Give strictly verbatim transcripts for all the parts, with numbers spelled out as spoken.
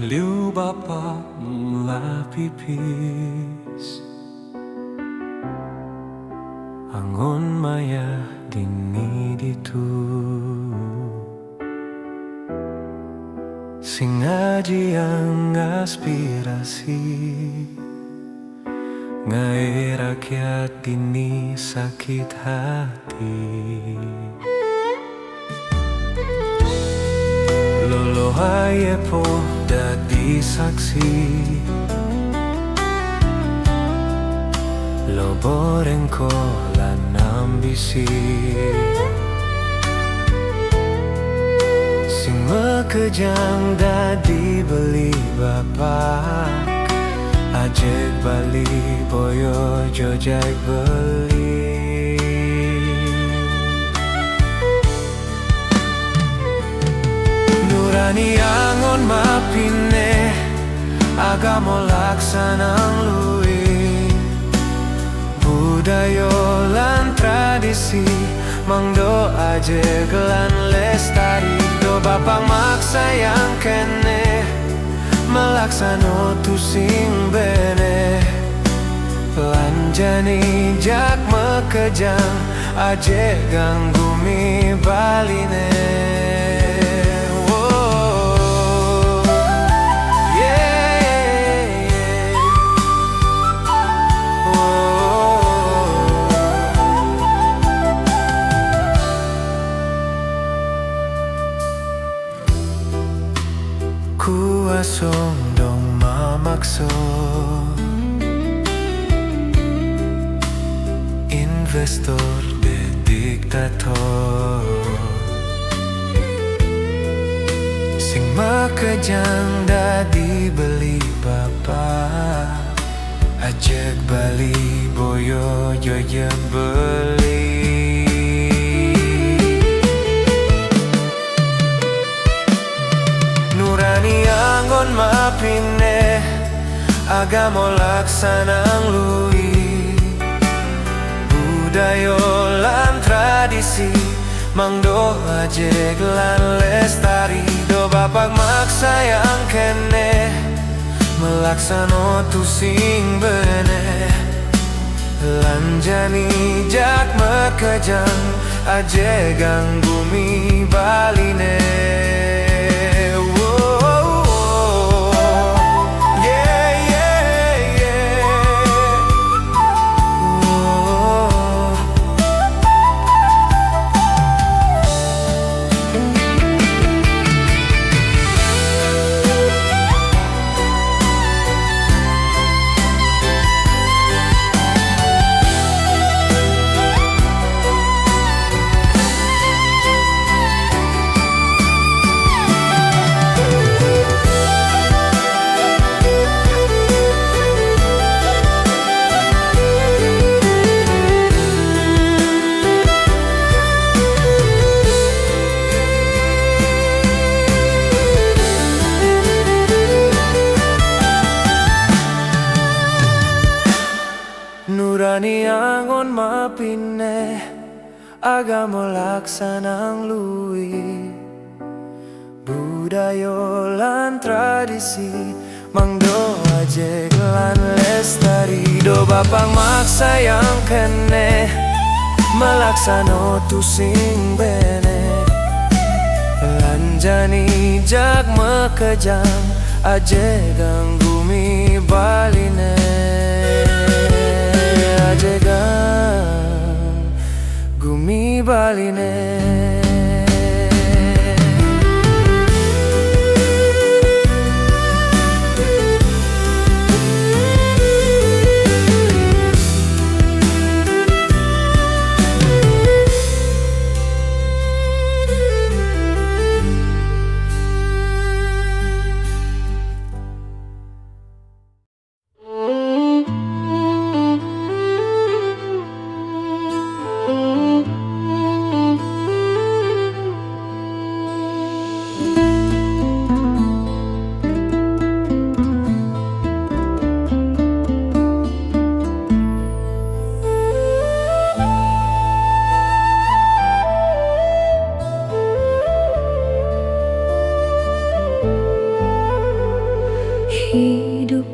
Liu Bapa mula pipis, angon maya dini ditu. Sing aji ang aspirasi, ngai rakyat dini sakit hati. Lolo aye po dadi saksi, lo borengko lan ambisi. Sing makejang dadi beli Bapa, ajeg bali boyo jojai beli. Nurani angon mapineh, agamo laksanang lui, budayo lan tradisi, mangdo ajeg lan lestari. Do Bapa maksai angkene, malaksano tusing bene, lanjani jak makejang, ajeg ganggu mi baline. Wo, ye, ye, ye. Wo. Kuasong dong mamakso, investor de diktator. Sing makejang dadi beli Bapa, ajeg bali boyo jojai beli. Nurani angon mapineh, agamo laksanang lui, budayo lan tradisi, mangdo ajeg lan lestari. Do Bapa maksai angkene, malaksano tusing bene, lanjani jak makejang, ajeg ganggu mi baline. Wo, wo, wo. Ye, ye, ye. Wo. Nurani angon mapineh, agamo laksanang lui, budayo lan tradisi, mangdo ajeg lan lestari. Do Bapa maksai angkene, malaksano tusing bene, lanjani jak makejang, ajeg ganggu mi baline. Ajeg ganggu mi baline.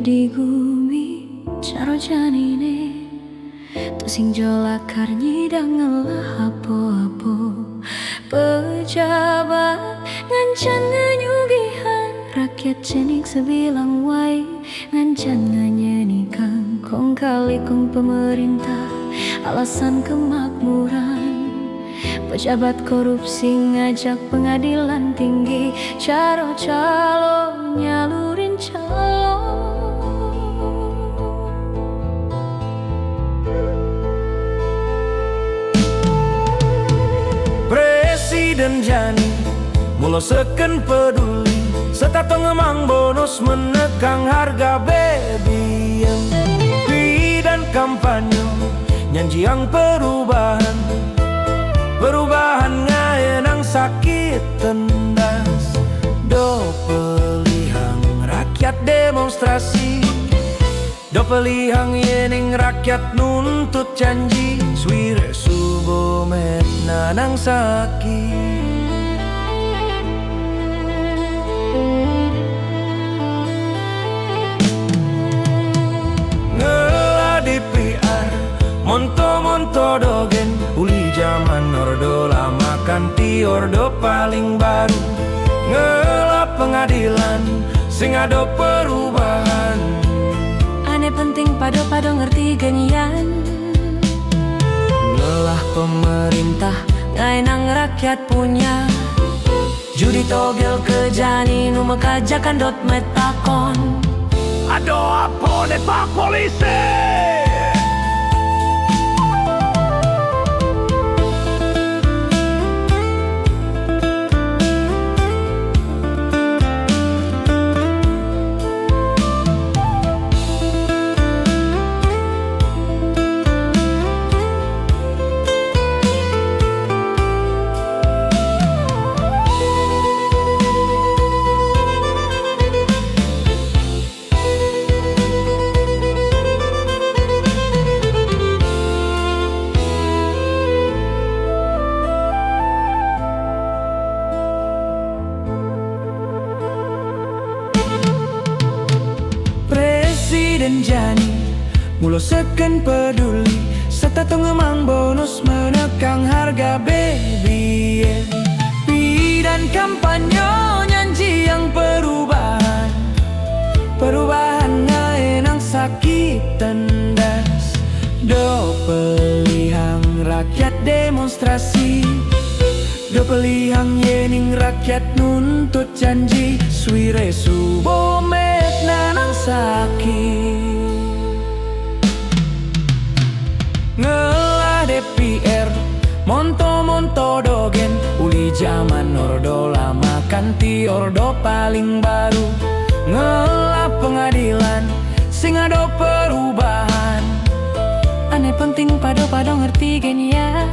Di gumi caro janine, tusing jo lakar nyidang ngelah apo-apo. Pejabat ngancan ngenyugihan rakyat cenik sebilang wai, ngancan nganyenikang kong kali kong pemerintah. Alasan kemakmuran, pejabat korupsi ngajak pengadilan tinggi, caro calo nyalurin calo. Presiden jani mulo seken peduli, serta tengemang bonus menekang harga B B M. Pidan kampanye nyanjiang perubahan, perubahan ngae nang sakit tendas. Do pelihang rakyat demonstrasi, do pelihang yening rakyat nuntut janji. Suire subo met nanang saki. Ngelah D P R, monto-monto dogen, uli zaman Ordo Lama kanti Ordo paling baru. Ngelah pengadilan sing ado perubahan. Ane penting pado-pado ngerti genyan. Ngelah pemerintah ngae nang rakyat punya. Judi togel kejani nu mekajakan dot metakon. Ado apo ne Pak Polisi? Presiden jani mulo seken peduli, serta tengemang bonus menekang harga B B M. Pidan kampanye nyanjiang perubahan, perubahan ngae nang sakit tendas. Do pelihang rakyat demonstrasi, do pelihang yening rakyat nuntut janji. Suire subo met nanang saki. Ngelah D P R, monto-monto dogen, uli zaman Ordo Lama kanti Ordo paling baru. Ngelah pengadilan sing ado perubahan. Ane penting pado-pado ngerti genyan.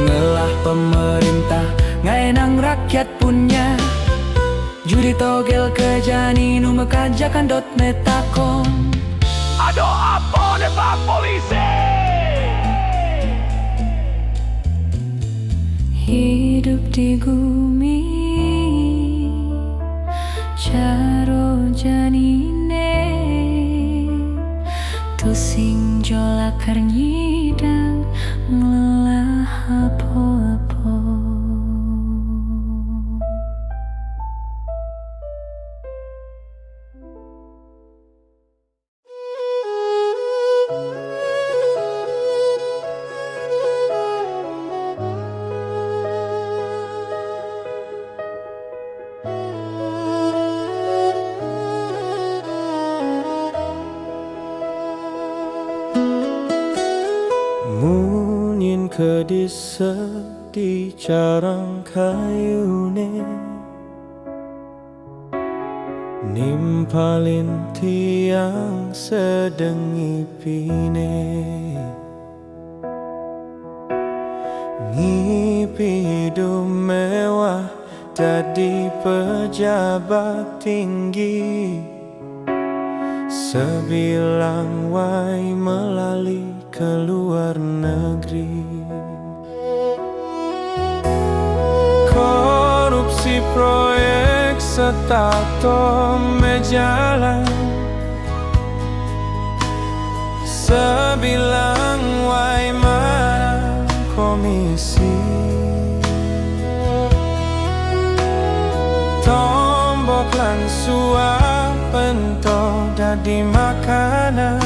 Ngelah pemerintah ngae nang rakyat punya. Judi togel kejani nu mekajakan dot metakon. Ado apo ne Pak Polisi? Hidup di gumi caro janine, tusing jo lakar nyidang ngelah apo-apo. Munyin kedis di carang kayune, nimpalin tiang sedeng ngipine. Ngipi idup mewah dadi pejabat tinggi, sebilang wai melali ke luar negeri. Korupsi proyek Tato mejalan sebilang wai man komisi. Tombok lan suap ento dadi makanan.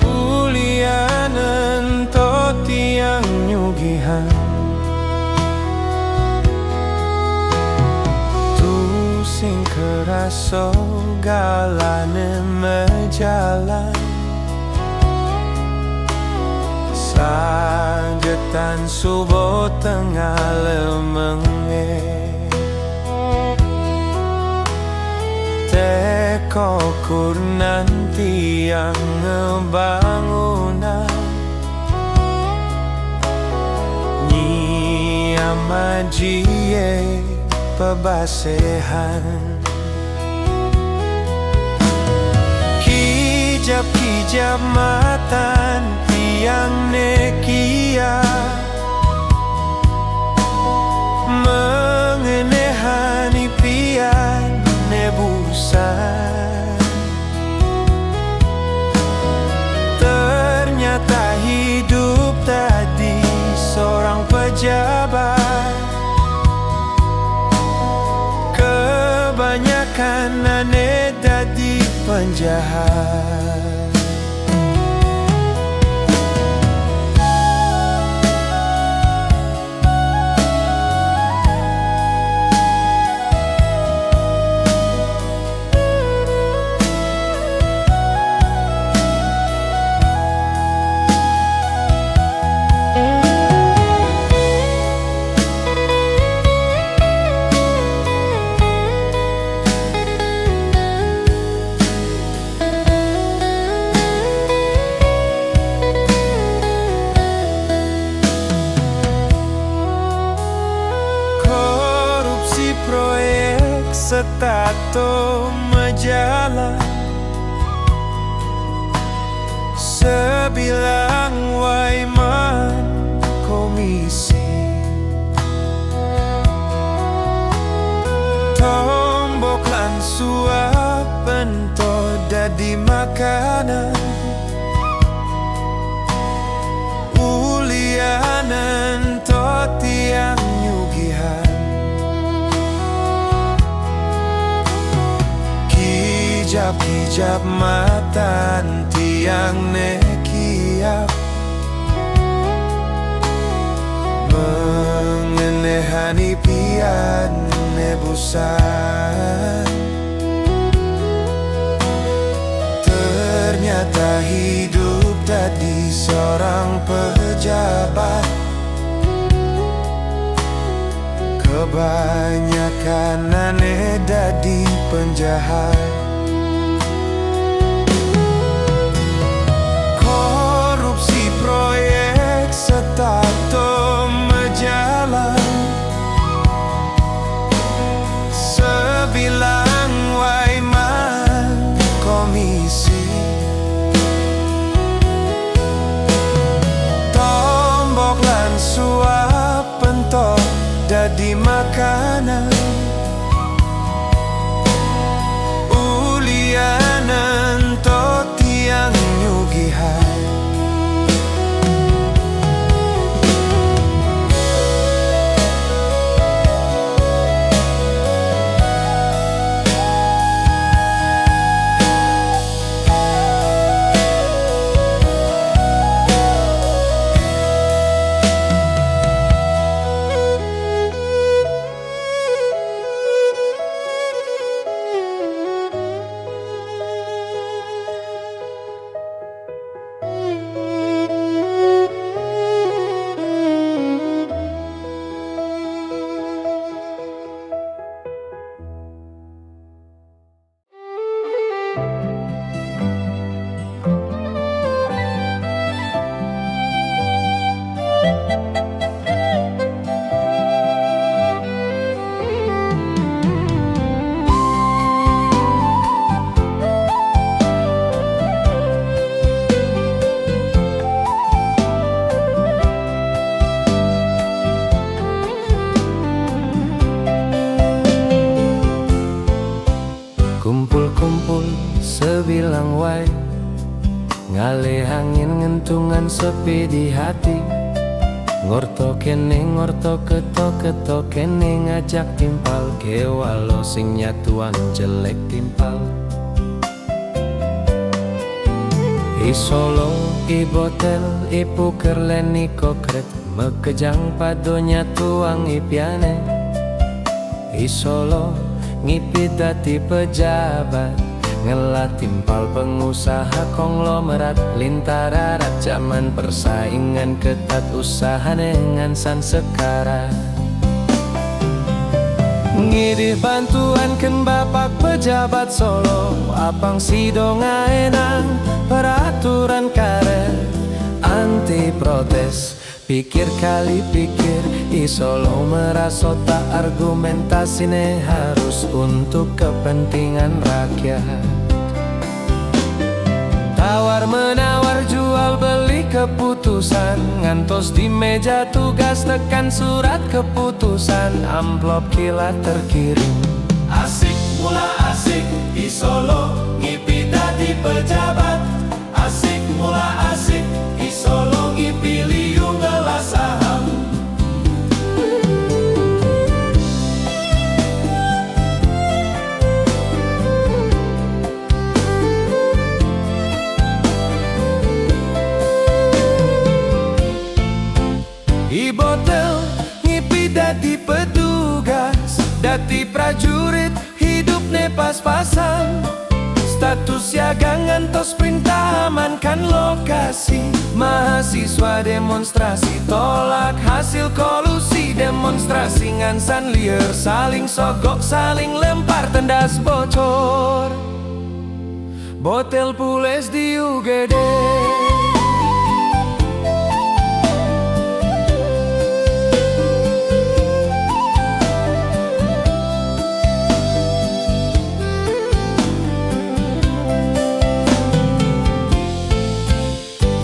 Ulian ento tiang nyugihan. Tusing karaso galahne mejalan. Sagetan subo tengah lemenge. Teko kurnan tiang ngebangunan. Nyiam ajie pebasehan. Kijap-kijap matan tiang ne kia mengenehani pian ne busan. Ternyata hidup tadi seorang pejabat. Kebanyakan ane dadi penjahat. Korupsi proyek setato mejalan. Sebilang wai man komisi. Tombok lan suap ento dadi makanan. Ulian ento tiang nyugihan. Kijap-kijap matan tiang ne kiap mengenehani pian ne busan. Ternyata hidup tadi seorang pejabat. Kebanyakan ane dadi penjahat. Korupsi proyek setato mejalan. Sebilang wai man komisi. Tombok lan suap ento dadi makanan. Ulian ento tiang nyugihan. Ngalih angin ngentungan sepi di hati. Ngorto kene, ngorto keto, keto kene, ngajak timpal ke walo sing nyatuang jelek timpal. I Solo, i Botel, i Puker len i Kokret, mekejang pado nyatuang i piane. I Solo, ngipi dati pejabat, ngelah timpal pengusaha konglomerat, lintararat jaman persaingan ketat, usahane ngansan sekarat. Ngidih bantuan ken bapak pejabat Solo, apang sido ngaenang peraturan karet anti protes. Pikir kali pikir, i Solo meraso tak argumentasine harus untuk kepentingan rakyat. Tawar menawar, jual beli keputusan, ngantos di meja tugas tekan surat keputusan, amplop kilat terkirim. Asik mula asik, i Solo ngipi dati pejabat. Asik mula asik, i Solo ngipi liu ngelah saham. I Botel ngipi dati petugas, dati prajurit, hidupne pas-pasan. Status siaga ngantos perintah amankan lokasi. Mahasiswa demonstrasi tolak hasil kolusi, demonstrasi ngansan liur, saling sogok, saling lempar, tendas bocor. Botel pules di U G D.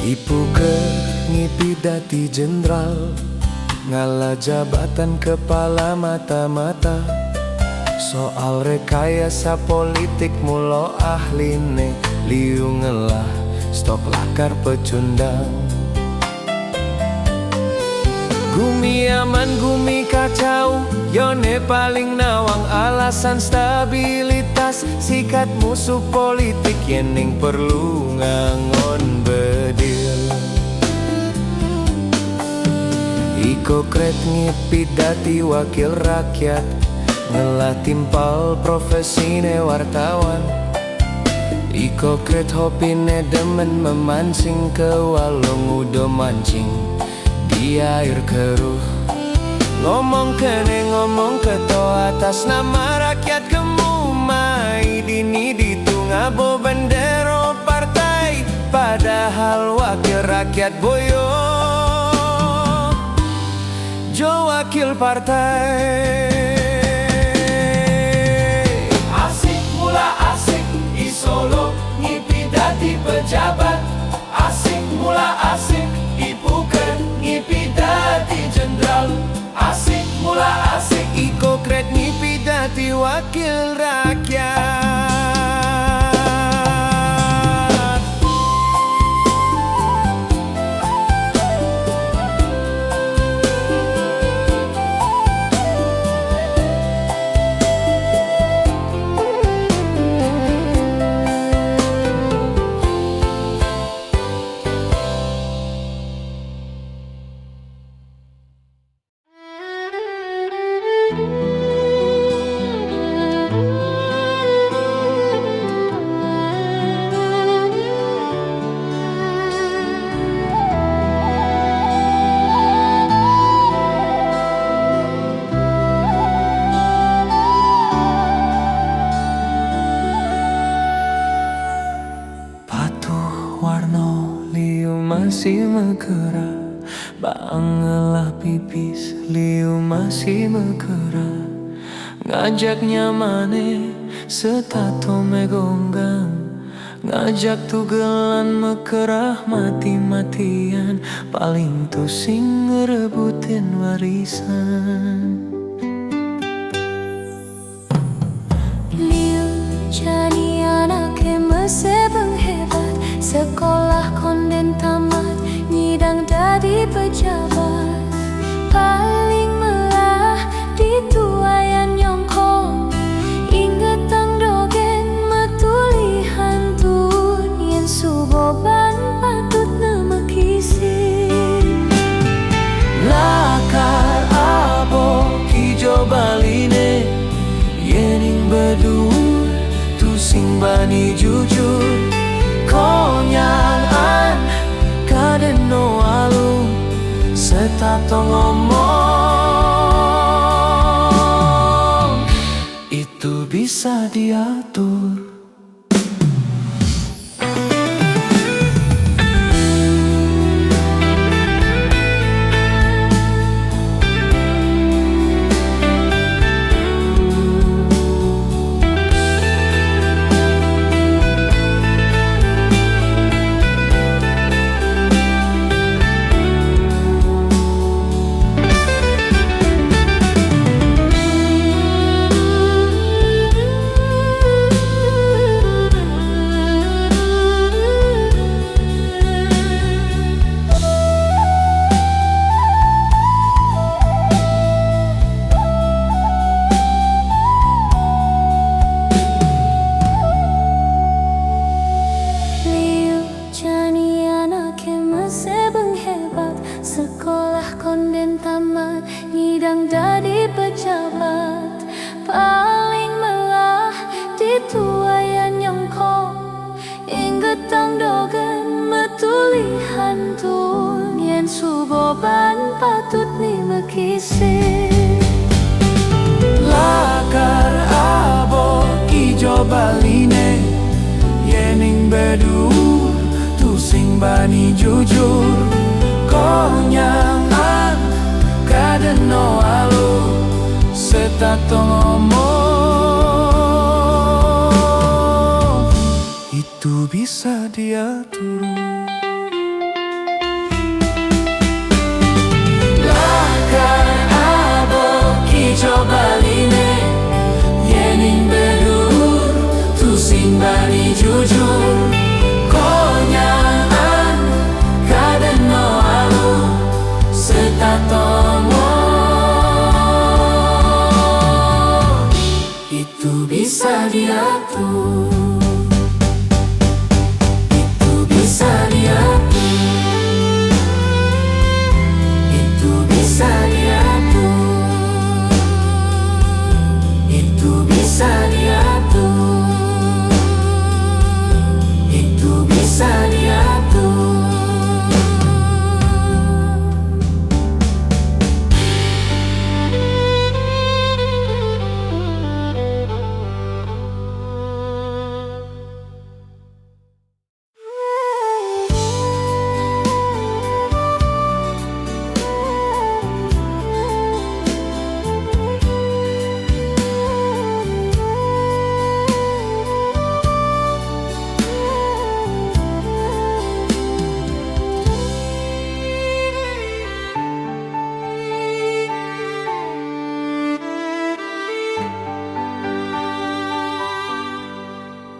I Puker ngipi dati jenderal, ngalah jabatan kepala mata-mata. Soal rekayasa politik mulo ahline, liu ngelah stok lakar pecundang. Gumi aman, gumi kacau, yone paling nawang alasan stabilitas. Sikat musuh politik, yen ning perlu ngangon bedil. I Kokret ngipi dati wakil rakyat, ngelah timpal profesine wartawan. I Kokret hopine demen memancing, ke walo ngudo mancing di air keruh. Ngomong kene, ngomong keto, atas nama rakyat kemu mai dini ditu ngabo bendero partai, padahal wakil rakyat boyo jo wakil partai. Asik mula asik, i Solo ngipi dati pejabat. Asik mula asik, i Puker ngipi dati jenderal. Asik mula asik, i Kokret ngipi dati wakil rakyat. Patuh warno liu masih mekerah, baang ngelah pipis liu masih mekerah. Ngajak nyamane setato megonggang, ngajak tugelan mekerah mati-matian, paling tusing ngerebutin warisan. Liu jani anake mesebeng hebat, sekolah Ni jujur, konyang an, kada no alu, serta tong omong, itu bisa diatur. Liu jani anak ke mese benghebat, sekolah konden tamat, ngidang dadi pejabat. Paling melah di tuayan nyongko, inggetang dogen metulihan tun, yen suboban patut ni mekisi. Lakar abo kijo baline, yening bedu tusing bani jujur, konyang an, kada no alu, serta tong omong, itu bisa diatur. Lakar abo kijo baline, yening bedu tusing bani jujur, konyang an, kada no alu, serta tong omong, itu bisa diatur. Itu bisa diatur. Itu bisa diatur. Itu bisa diatur. Itu bisa diatur.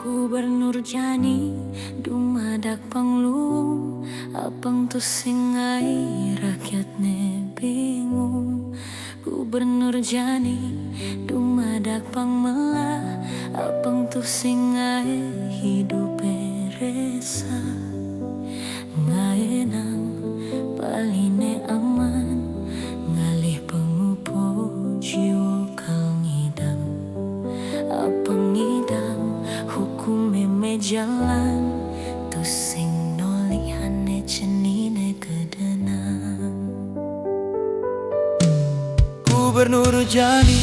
Gubernur jani dumadak panglu, apang tusing ai rakyatne bingung. Gubernur jani dumadak pang melah, apang tusing ai hidupe resah. Ngae nang baline aman, ngalih pangupo jiwo kal ngidang. Apang ngidang hukume mejalan, tusing nolihane cenine kedenang. Gubernur jani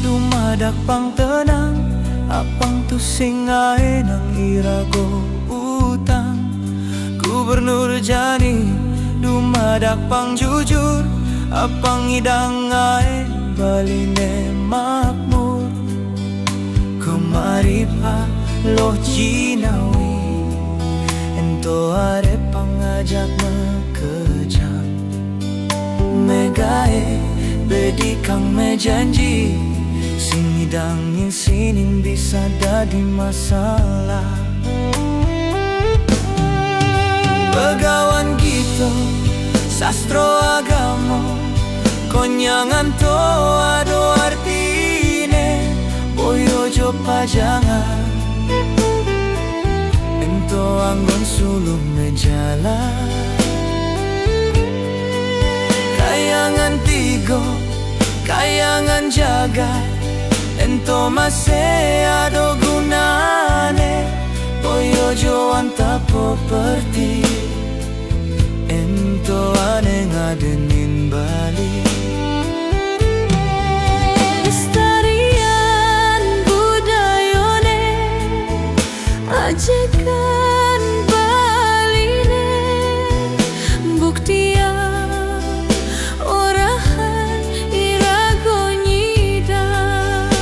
dumadak pang tenang, apang tusing ai nang irago utang. Gubernur jani dumadak pang jujur, apang ngidang ai baline makmur. Kemari pa loh jinawi, ento are pang ajak mekejang. Megae bedi kang mejanji, sing ngidang insinin bisa dadi masalah. Begawan kito sastro agamo, konyang an to ado artine, boyo jo pajangan, ento anggon suluh mejalan. Kayangan tigo, kayangan jagat, ento mase ado gunane, Boyo jo wanta properti, ento ane ngadenin bali. Lestarian budayone, ajekan baline, buktian orahan ira go nyidang.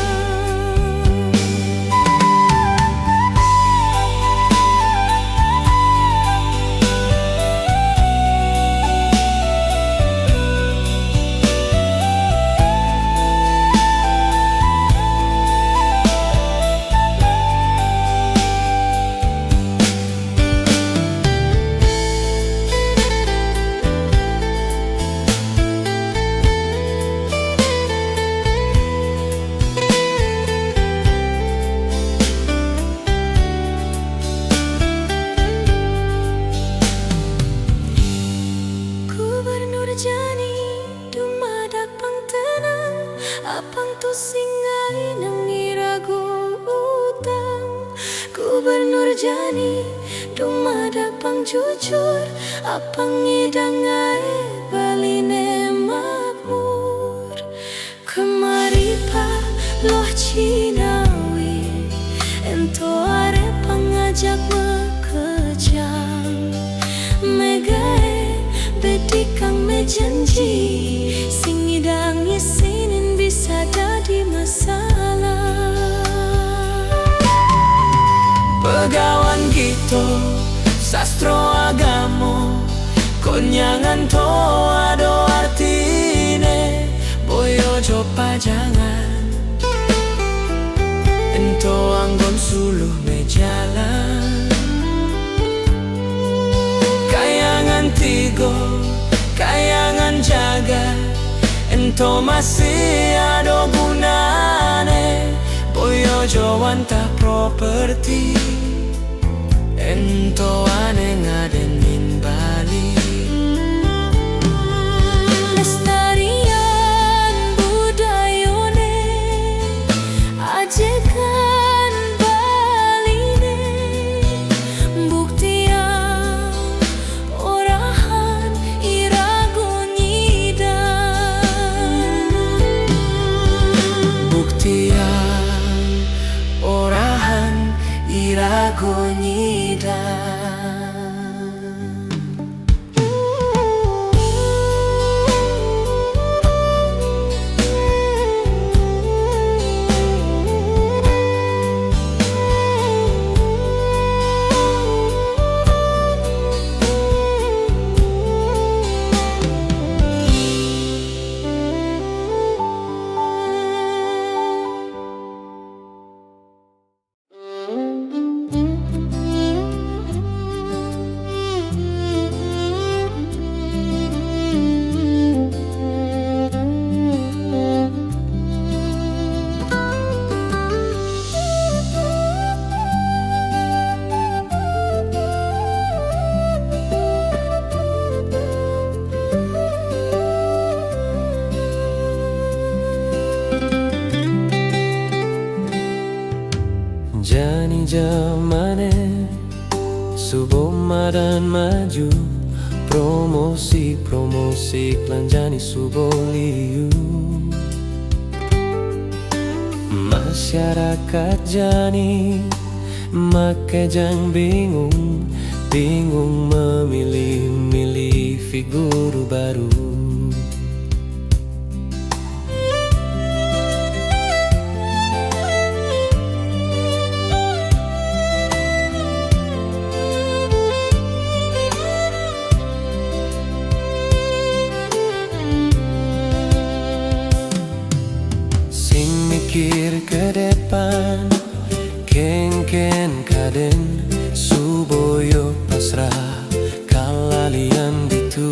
Gubernur Jani, dumada pang tenang, apang tu singai nang ira go utang. Gubernur Jani, dumada pang jujur, apang ngidang ai baline makmur. Kemari pa loh cinawi, ento are pangajak mekejang. Megai bedikang mejanji, sing ngidang isinin bisa dadi masalah. Pegawan kito, sastro agamo, konyangan to ado artine, boyo jo pajangan, ento anggon suluh mejalan. Kayangan tigo, kayangan jaga, ento masih ado gunane, boyo jo wanta properti, ento ane ngadenin bali. Lestarian budayone, ajekan baline, buktian orahan ira go nyidang. Buktian orahan ira go nyidang. Jani jamane, subo madan maju, promosi, promosi klan Jani subo liu. Masyarakat Jani makejang bingung, bingung memilih-milih figur baru. Sing mikir ke depan, ken-ken kaden, subo yo pasrah kalalian ditu.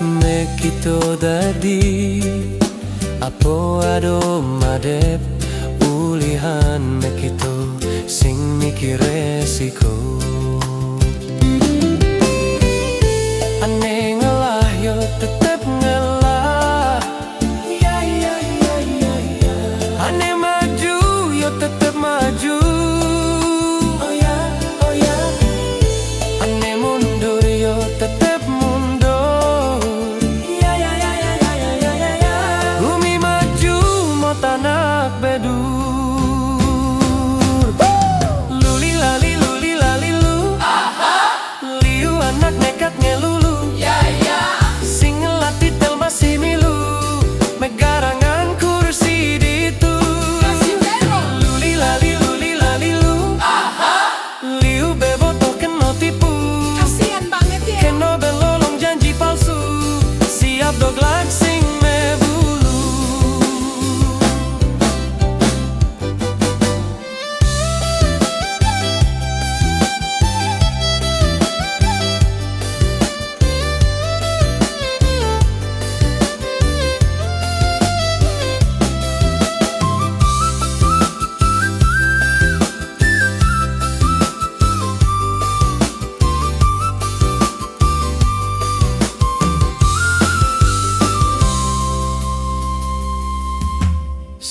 Mek ito dadi, apo ado madep, ulihan mek ito sing mikir resiko. Ane ngelah yo tetep ngelah, ane maju yo tetep maju.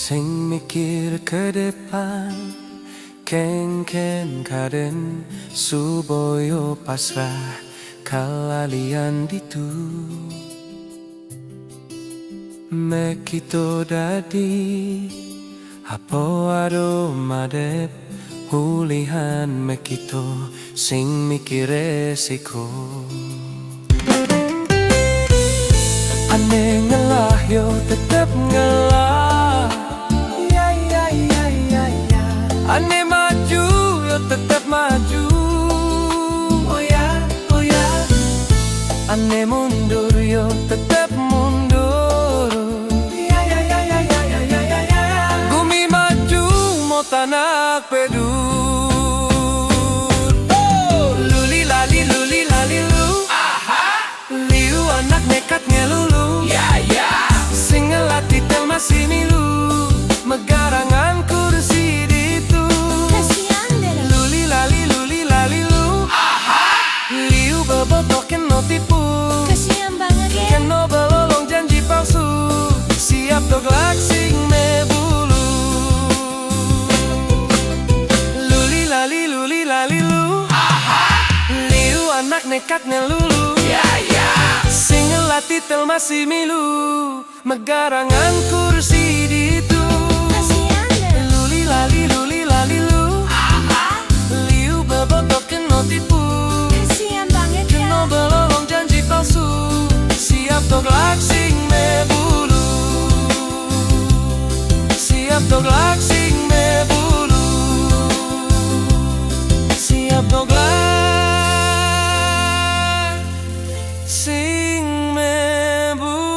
Sing mikir ke depan, kengken kaden, suboyo pasrah kalalian ditu. Mekito dadi, apo ado madep, ulihan mekito sing mikir resiko. Ane ngelah yo tetep ngelah. Ya, ya, ya, ya, ya. Ane maju yo tetep maju. Oh ya, oh ya. Ane mundur yo tetep mundur. Ya, ya, ya, ya, ya, ya, ya, ya, ya. Gumi maju mo tanak pedut. Oh! Luli lali, luli lali lu. Aha! Liu anak nekat ngelulu. Ya, ya. Sing ngelatih tel masih milu. Megarangan kursi ditu. Kasian deh. Luli lali, luli lali lu. Aha! Liu bebotoh keno tipu. Kasian banget ya. Keno belolong janji palsu. Siap toglak sing mebulu. Luli lali, luli lali lu. Aha! Liu anak nekat ngelulu. Ya, ya. Sing ngelatih tel masih milu. Megarangan kursi ditu. Kasian deh. Luli lali, luli lali lu. Aha. Liu bebotoh keno tipu. Kasian banget ya. Keno belolong janji palsu. Siap toglak sing mebulu. Siap toglak sing mebulu. Siap toglak sing mebulu.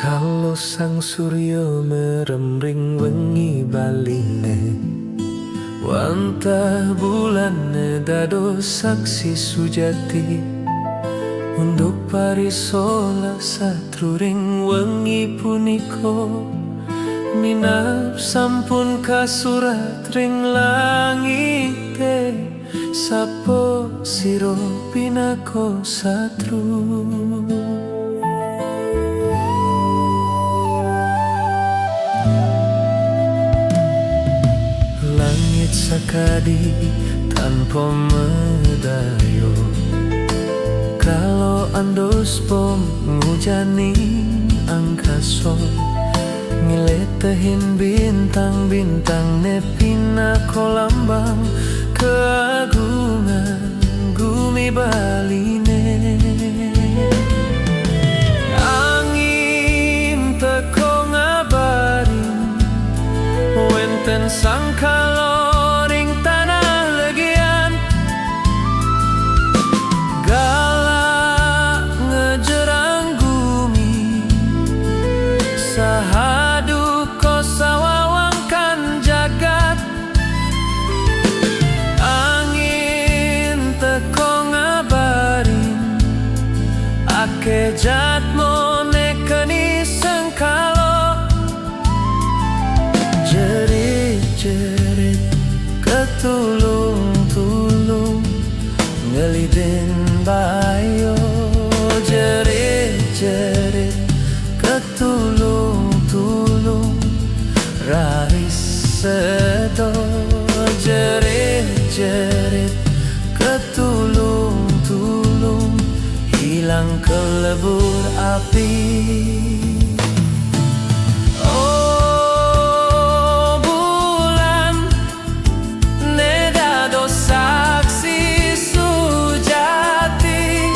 Kalo sang suryo merem ring wengi baline, wantah bulan ne dado saksi sujati. Unduk parisolah satru ring wengi puniko, minab sampun kasurat ring langite, sapa sira pinaka satru. Langit sakadi tanpa medaya, kala andus pom ngujaning angkasa, ngletehin bintang-bintang ne pinaka lambang kaagungan gumi Baline. Angin teka ngabarin wenten sangkala ring tanah legian, galak ngejerang gumi, saha duka sawewengkon jagat. Angin teka ngabarin, akeh jadma nekani sengkala. Jerit-jerit, ketulung-tulung, ngelidin baya. Jerit-jerit, ketulung-tulung, raris seda. Jerit-jerit, ketulung-tulung, ilang kelebur api. Oh, bulan, ne dado saksi sujati.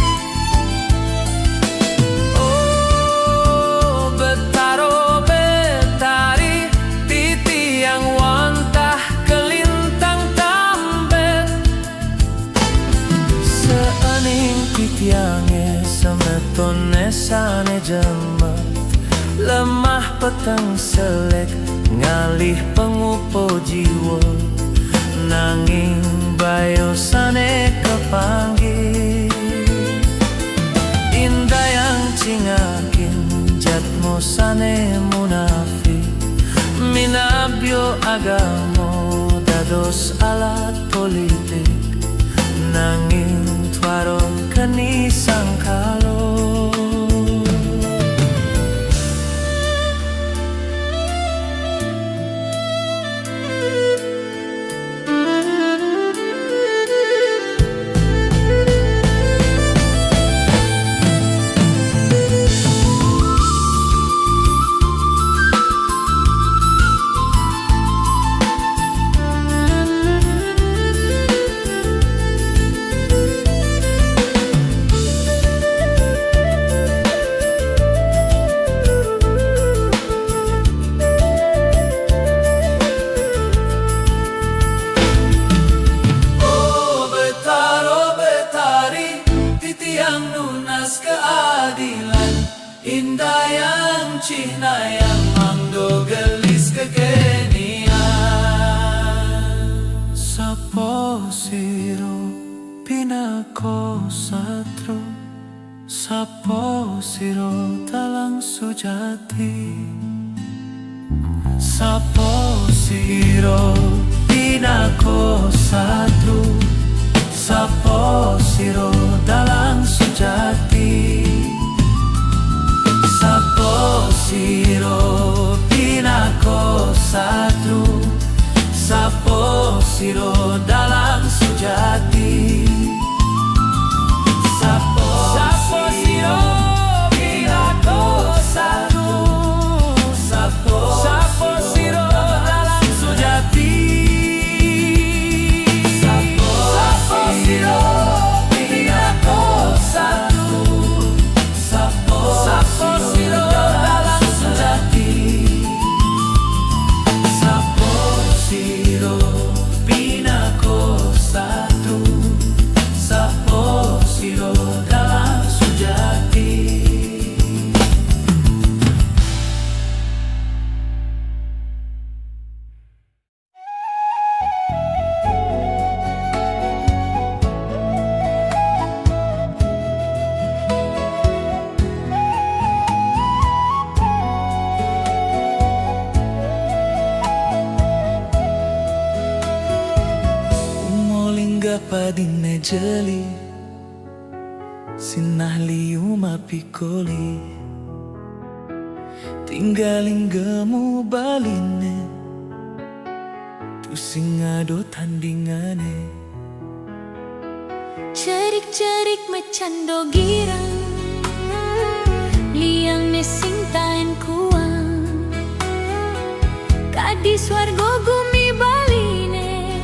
Oh, Betara Betari, titiang wantah kalintang tambet. Saaning titiange semetone sane jemet, Lemah peteng selek ngalih pengupo jiwo, nanging bayo sane kepanggih. Indayang cingakin jatmo sane munafik, minabyo agamo dados alat politik, nanging twaro keni sangkalo. Oh Betaro Betari, titiang nunas keadilan, indayang cihnayang mangdo gelis kekenian. Sapo siro pinako satru, sapo siro dalang sujati. Sapo siro pinako satru, sapo siro dalang sujati. Sapo siro pinako satru, sapo siro dalang sujati. Sapo siro pinako satru, sapo siro dalang sujati. Sapo siro pinako satru, sapo siro dalang sujati. Sapo siro pinako satru, sapo siro dalang sujati. Umo lingga padine jeli, sinah liu mapikoli, tingga linggemu baline, tusing ado tandingane. Cerik-cerik macando girang, liangne sing taen kuang. Kadi swargo gumi baline,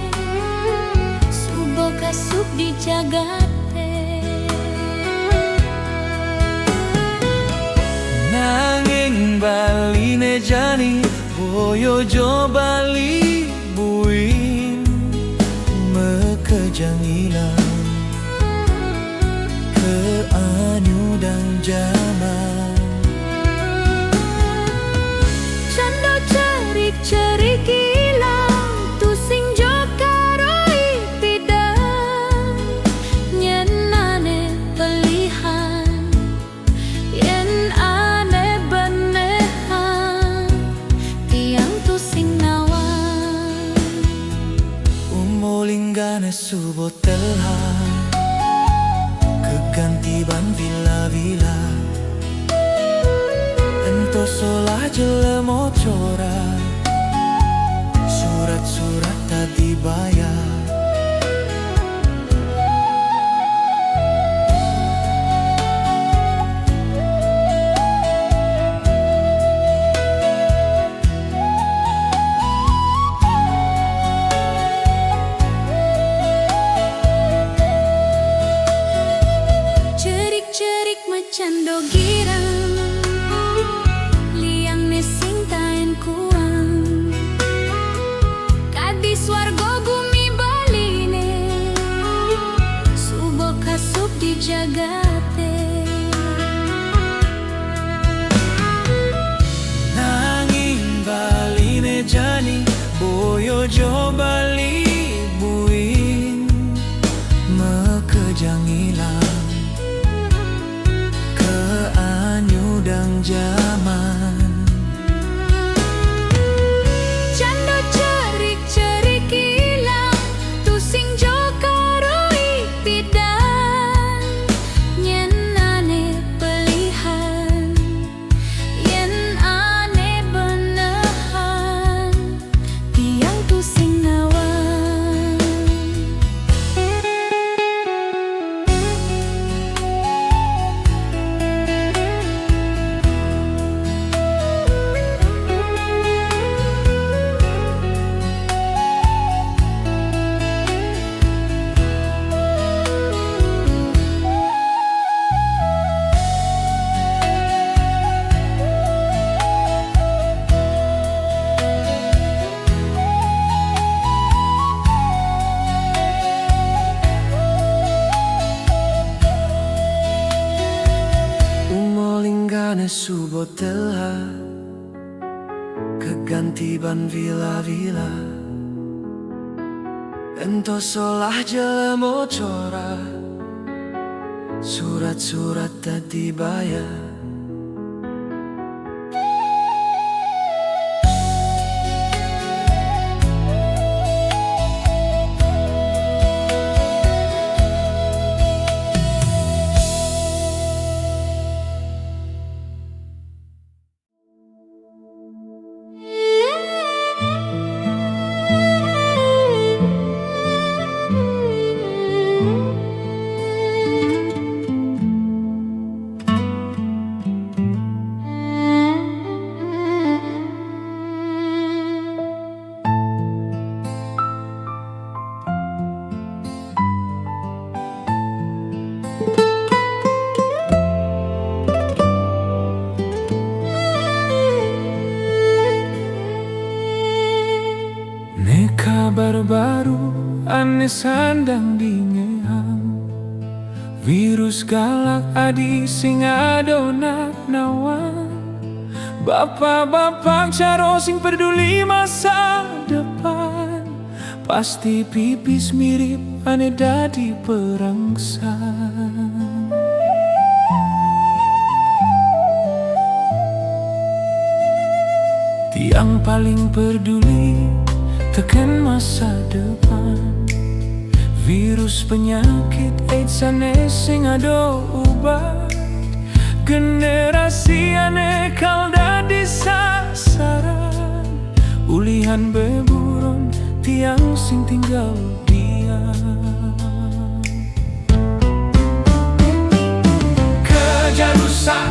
suba kasup di jagate. Nanging baline jani boya ja bali buin makejang ilang kaanyudang jaman. Cando cerik-cerik ilang, tusing ja karo ipidang. Yen ane pelihan, yen ane benehan, tiang tusing nawang. Umo linggane suba telah, keganti ban vila-vila. Ento solah jelema cora, surat-surat tadi bayar. Cerik-cerik macando girang, liangne sing taen kuang. Kadi swarga gumi baline, suba kasup di jagate. Ane su botelha keganti ban vila-vila, ento solah jelemo cora, surat-surat tak dibayar. Ne'e kabar baru ane sandang dingehang. Virus galak adi sing ado naknawan. Bapa-bapa caro sing perduli masa depan. Pasti pipis mirip ane dadi perangsan. Tiang paling perduli teken masa depan. Virus penyakit AIDS ane sing ado ubat. Generasi ane kal dadi sasaran. Ulihan beburon tiang sing tinggal diam. Kejar rusak,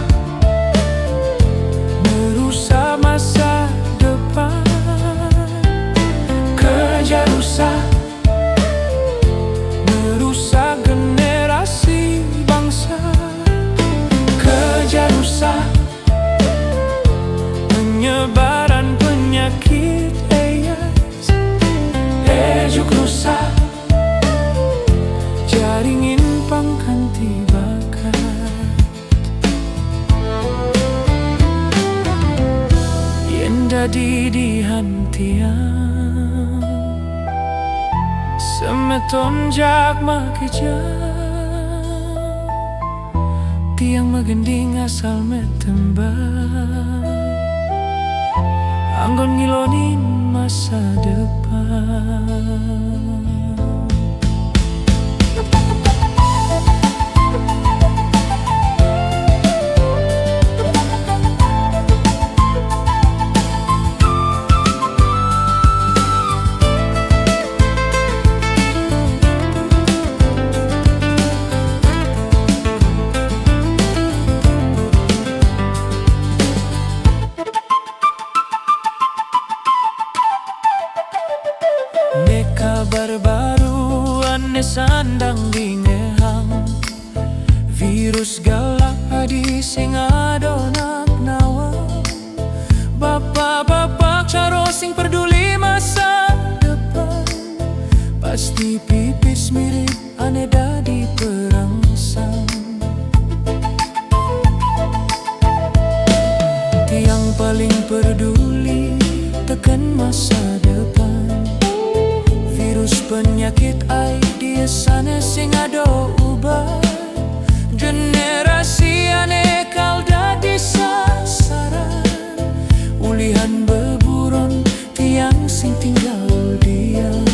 merusak masa depan. Kejar rusak, merusak generasi bangsa. Kejar rusak, penyebaran penyakit AIDS. Ejuk rusak, jaringin pangkan tibakan. Yen dadi dihan tiang, semeton jak makejang. Tiang megending asal meh tembang, anggon ngilonin masa depan. Ne'e kabar baru ane sandang dingehang. Virus galak adi sing ado naknawan. Bapa-bapa caro sing perduli masa depan. Pasti pipis mirip ane dadi perangsan. Tiang paling perduli teken masa depan. Virus penyakit AIDS ane sing ado ubat. Generasi ane kal dadi sasaran. Ulihan beburon tiang sing tinggal diam.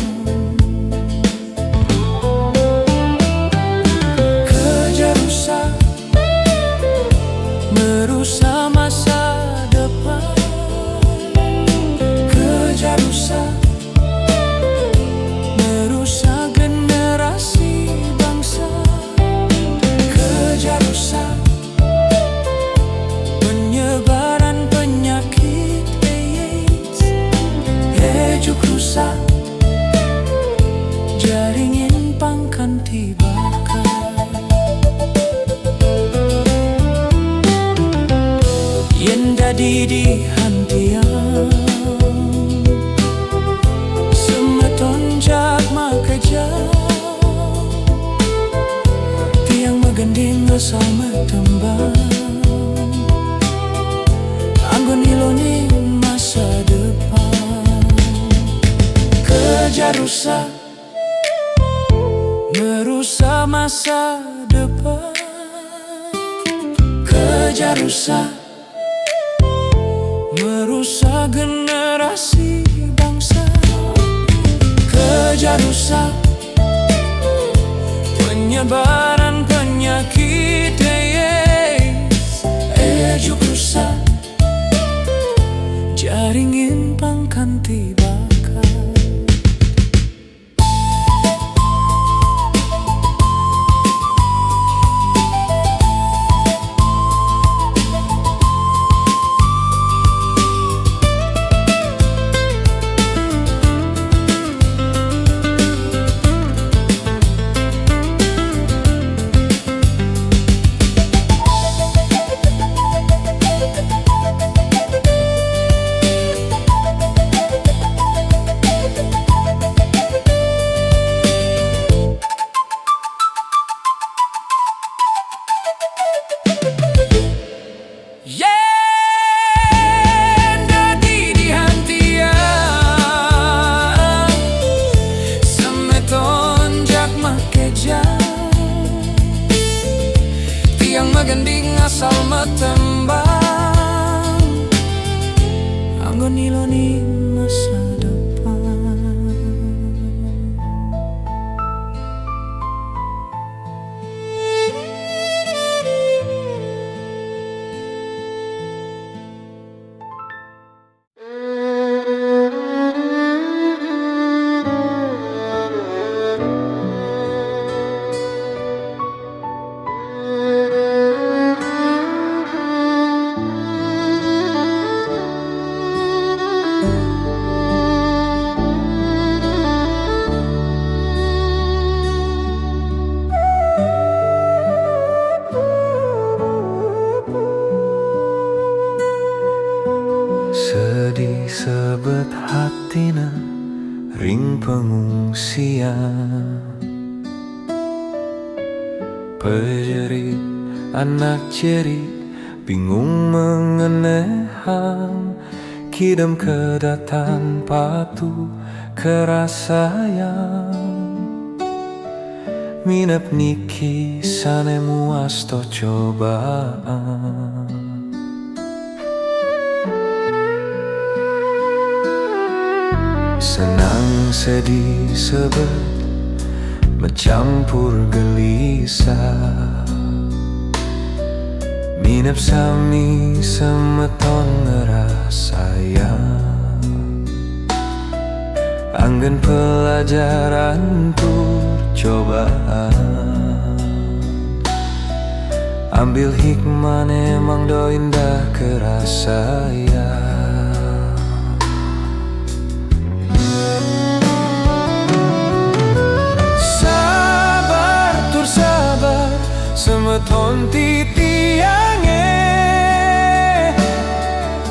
Kejar rusak, merusak masa depan. Kejar rusak, merusak generasi bangsa. Kejar rusak, penyebaran penyakit AIDS. Ejuk rusak, jaringin pangkan tibakan. Yen dadi dihan tiang, semeton jak makejang. Tiang megending asal meh tembang, Merusak masa depan. Kerja rusak merusak generasi bangsa. Kerja rusak penyebaran penyakit AIDS. Ejuk rusak jaringin pangkan tibaka. Yanda di dihantian semeton jak makeja. Tiang magending asal matembang anggo niloni masa depan. Sedih sebet hatina ring pengungsian. Pejerit anak jerit bingung mengenehang, kidem kedatan patu kerasayan. Minep niki sane muas to cobaan. Senang sedih sebet mecampur gelisah. Minep sami semeton ngerasayang anggen pelajaran tur cobaan. Ambil hikmahne mangdo indah kerasayang. Sabar tur sabar semeton titiange.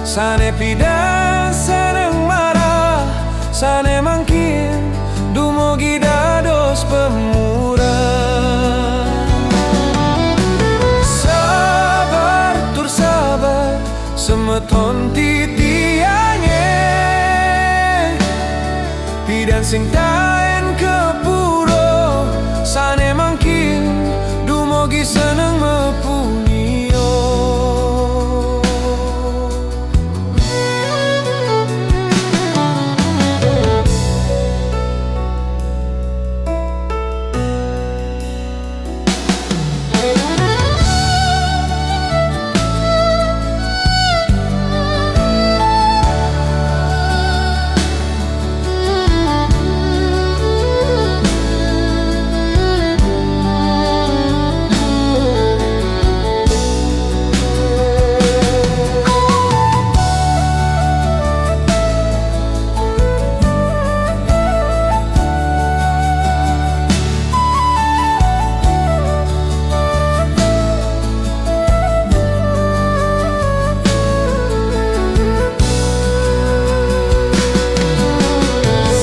Sane pidan seneng marah, sane mangkin dumogi dados pemurah. Sabar tur sabar semeton titiange. Pidan sing taen kepuro, sane mangkin dumogi seneng mepunio.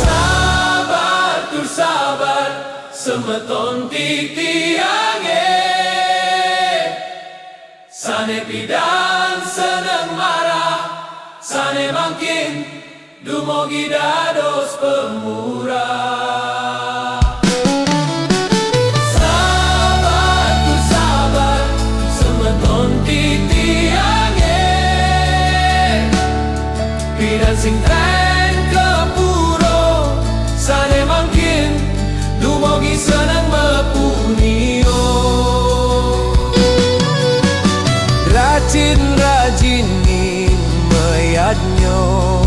Sabar tur sabar semeton titiange. Sane pidan seneng marah, sane mangkin Dumogi dados pemurah. Sabar ku sabar, semeton titiang e. Pidan sing tengkepuro, sane mangkin dumogi seneng mepunio. Rajin-rajin ning meyadnyo.